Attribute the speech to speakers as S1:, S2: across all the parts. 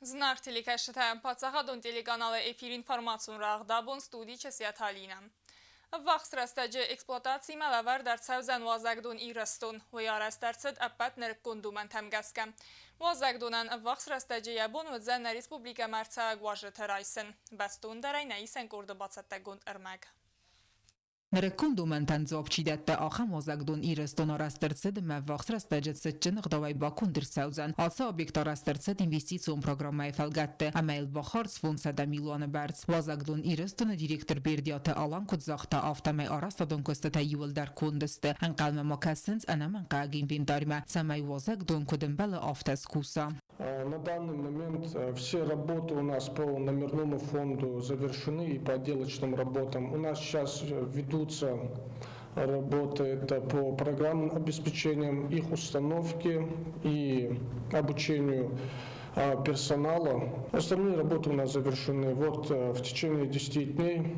S1: Зынаргъ телекӕсджытӕ, паддзахадон телеканалы эфир информацион рӕгъ абон студийы Чысиаты Алинӕ. Ӕввахс рӕстӕджы эксплуатацимӕ лӕвӕрд ӕрцӕудзӕн уазӕгдон Ирыстон. Уый арӕзт ӕрцыд ӕппӕт нырыккон домӕнтӕм гӕсгӕ. Уазӕгдонӕн ӕввахс рӕстӕджы йӕ бон уыдзӕн нӕ республикӕмӕ ӕрцӕуӕг уазджыты райсын. Бӕстондӕрӕй нӕ исӕн къорды бацӕттӕгонд ӕрмӕг.
S2: Нырыккон домӕнтӕн дзуапп чи дӕтты, ахӕм уазӕгдон Ирыстон арӕзт ӕрцыд ӕмӕ ӕввахс рӕстӕджы цытджын ӕгъдауӕй баконд ӕрцӕудзӕн. Ацы объект арӕзт ӕрцыд инвестицион программӕйы фӕлгӕтты ӕмӕ йыл бахардз 500 милуаны бӕрц. Уазӕгдон Ирыстон-ы директор Бердиаты Алан куыд загъта, афтӕмӕй арӕзтадон куыстытӕ иууылдӕр конд сты. Ӕнхъӕлмӕ ма кӕсынц ӕнӕмӕнгхъӕуӕг инвентарьмӕ, цӕмӕй уазӕгдон куыд ӕмбӕлы, афтӕ скуса.
S3: На данный момент все работы у нас по номерному фонду завершены и по отделочным работам. У нас сейчас ведутся работы это по программным обеспечениям, их установке и обучению персонала. Остальные работы у нас завершены. Вот в течение 10 дней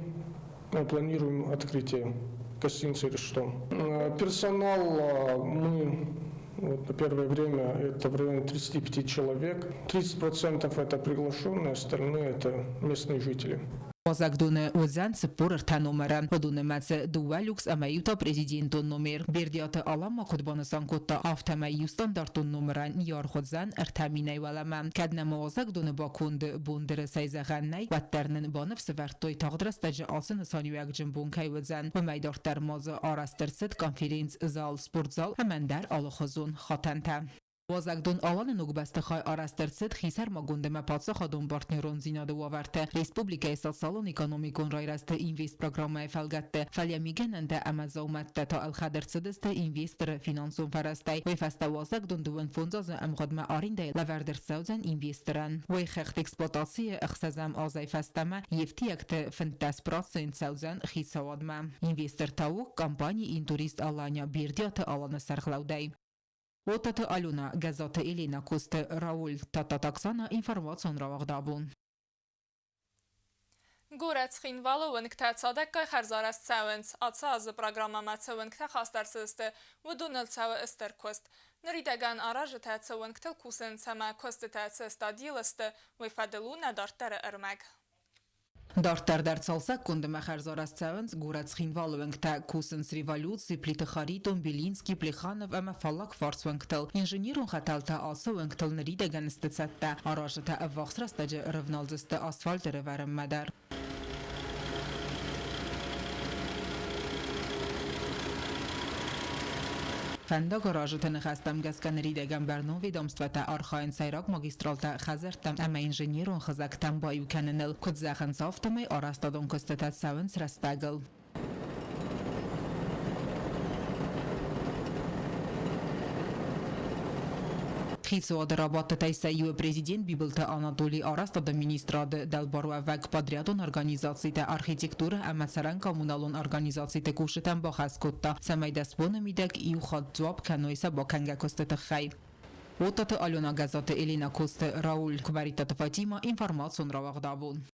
S3: мы планируем открытие гостиницы «Иристон». Персонал мы вот на первое время это в районе 35 человек. 30% это приглашенные, остальные это местные жители.
S2: Уазӕгдоны уыдзӕн 43 номеры. Уыдоны нымӕцы дыууӕ люкс ӕмӕ иу та президентон номер. Бердиаты Алан ма куыд банысан кодта, афтӕмӕй иу стандартон номерӕн йӕ аргъ уыдзӕн 3 минӕй уӕлӕмӕ. Кӕд нӕм уазӕгдоны баконды бон дырысӕй зӕгъӕн нӕй, уӕддӕр нын баныфс ӕвӕрдтой тагъд рӕстӕджы ацы нысаниуӕгджын бон кӕй уыдзӕн. Уымӕй дарддӕр ма дзы арӕзт ӕрцыд конференц-зал, спортзал ӕмӕ ӕндӕр алыхуызон хатӕнтӕ. Уазӕгдон Аланы ног бӕстыхай арӕзт ӕрцыд хисӕрмагонд ӕмӕ паддзахадон партнерондзинады уавӕрты республикӕйы социалон-экономикон райрӕзты инвестпрограммӕйы фӕлгӕтты, фӕлӕ мигӕнӕнтӕ ӕмӕ дзаумӕттӕ та ӕлхӕд ӕрцыдысты инвесторы финансон фӕрӕзтӕй. Уый фӕстӕ уазӕгдон 25 азы ӕмгъуыдмӕ арендӕйы лӕвӕрд ӕрцӕудзӕн инвесторӕн. Уый хыгъд эксплуатацийы ӕхсӕзӕм азӕй фӕстӕмӕ йе фтиӕгты 15% цӕудзӕн хицауадмӕ. Инвестор та у компани Интурист Алания Бердиаты Аланы сӕргълӕудӕй. Отаты Алена, Гӕззаты Елена, Коцты Рауль, Тадтаты Оксана, информацион рауагъд абон.
S1: Горӕт Цхинвалы уынгтӕ цадӕггай хӕрзарӕзт цӕуынц. Ацы азы программӕмӕ цы уынгтӕ хаст ӕрцыдысты, уыдоныл цӕуы стыр куыст. Ныридӕгӕн аразджытӕ цы уынгтыл кусынц ӕмӕ куыстытӕ цы стадийыл сты, уый фӕдыл у нӕ дарддӕры ӕрмӕг.
S2: Дарддӕр дӕр цалцӕггонд ӕмӕ хӕрзарӕзт цӕуынц горӕт Цхинвалы уынгтӕ, кусынц Революци, Плиты Харитон, Белинский, Плеханов ӕмӕ фаллаг фарс уынгтыл. Инженерон хӕтӕлтӕ ацы уынгтыл ныридӕгӕн сты цӕттӕ, аразджытӕ ӕввахс рӕстӕджы рывналдзысты асфальт ӕрӕвӕрынмӕ дӕр. Фӕндагаразджыты ныхӕстӕм гӕсгӕ ныридӕгӕн бӕрнон ведомствӕтӕ архайынц сӕйраг магистралтӕ хӕдзӕрттӕм ӕмӕ инженерон хызӕгтӕм баиу кӕныныл. Куыд зӕгъынц, афтӕмӕй арӕзтадон куыстытӕ цӕуынц рӕстӕгыл. Хицауады рабадтытӕй сӕ иуы президент Бибылты Анатолий арӕзтады министрады дӕлбаруӕвӕг подрядон организацитӕ архитектурӕ ӕмӕ цӕрӕн-коммуналон организациты кусджытӕн бахӕс кодта, цӕмӕй 10 боны мидӕг иу хатт дзуапп кӕной сӕ бакӕнгӕ куысты тыххӕй. Оттаты Алена, Гӕззаты Элина, Коцты Рауль, Куымӕридтаты Фатимӕ, информацион рауагъд абон.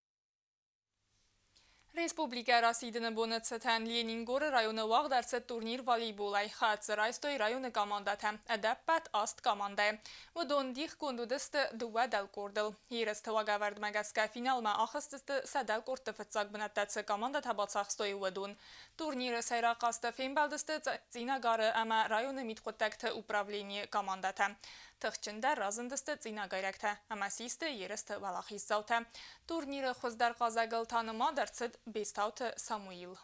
S1: Республикӕ расидыны боны цытӕн Ленингоры районы уагъд ӕрцыд турнир волейболӕй. Хӕццӕ райстой районы командӕтӕ. Ӕдӕппӕт аст командӕйы. Уыдон дихгонд уыдысты дыууӕ дӕлкъордыл. Ерысты уагӕвӕрдмӕ гӕсгӕ финалмӕ ахызтысты сӕ дӕлкъордты фыццаг бынӕттӕ цы командӕтӕ бацахстой, уыдон. Турниры сӕйраг хъазты фембӕлдысты Цъинагары ӕмӕ районы мидхъуыддӕгты управленийы командӕтӕ. Тыхджындӕр разындысты цъинагайрӕгтӕ ӕмӕ систы ерысты уӕлахиздзаутӕ. Турниры хуыздӕр хъазӕгыл та нымад ӕрцыд Бестауты Самуил.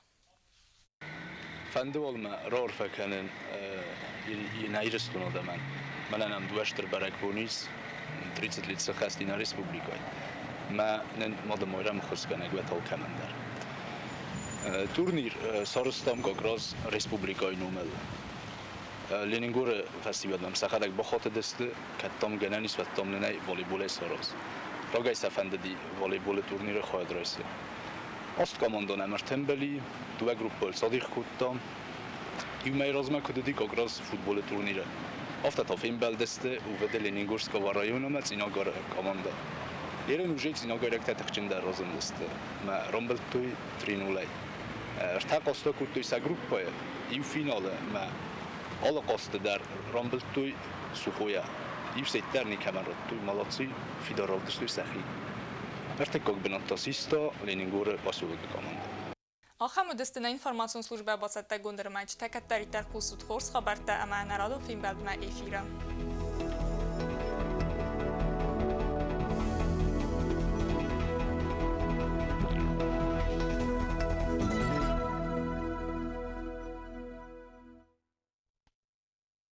S4: Фӕнды уал мӕ раарфӕ кӕнын нӕ Ирыстоны адӕмӕн. Мӕнӕн ам дыууӕ стыр бӕрӕгбон ис, 30 лет сӕххӕст и нӕ республикӕйы. Мӕ нын Мады-Майрӕмы ххуысгӕнӕг уӕд алкӕмӕн дӕр. Турнир сарӕзтам как раз республикӕйы номыл. Ленингоры фӕсивӕд мӕм сӕхӕдӕг бахатыдысты, кӕд там гӕнӕн ис, уӕд там нын ӕй волейболӕй сараз. Рагӕй сӕ фӕндыди волейболы турниры хайад райсын. Аст командон ӕмӕ ӕртӕмбӕли, дыууӕ группӕйыл садих кодтам. Иу мӕй размӕ куыд уыди как раз футболы турниры. Афтӕ та фембӕлдысты УВД Ленингорского района ӕмӕ Цъинагары командӕ. Ерын уже цъинагайрӕгтӕ тыхджындӕр разындысты ӕмӕ рамбылдтой 3-0-ӕй. Ӕртӕ хъазты кодтой сӕ группӕйы, иу финалы ӕмӕ алы хъазты дӕр рамбылдтой сухойӕ. Иу сет дӕр никӕмӕн радтой, молодцы, фидар равдыстой сӕхи. Ӕртыккаг бынат та систа Ленингоры поселокы командӕ.
S1: Ахӕм уыдысты нӕ информацион службӕ бацӕттӕгонд ӕрмӕджытӕ. Кӕддӕриддӕр хъусут хорз хабӕрттӕ ӕмӕ нӕ радон фембӕлдмӕ эфиры.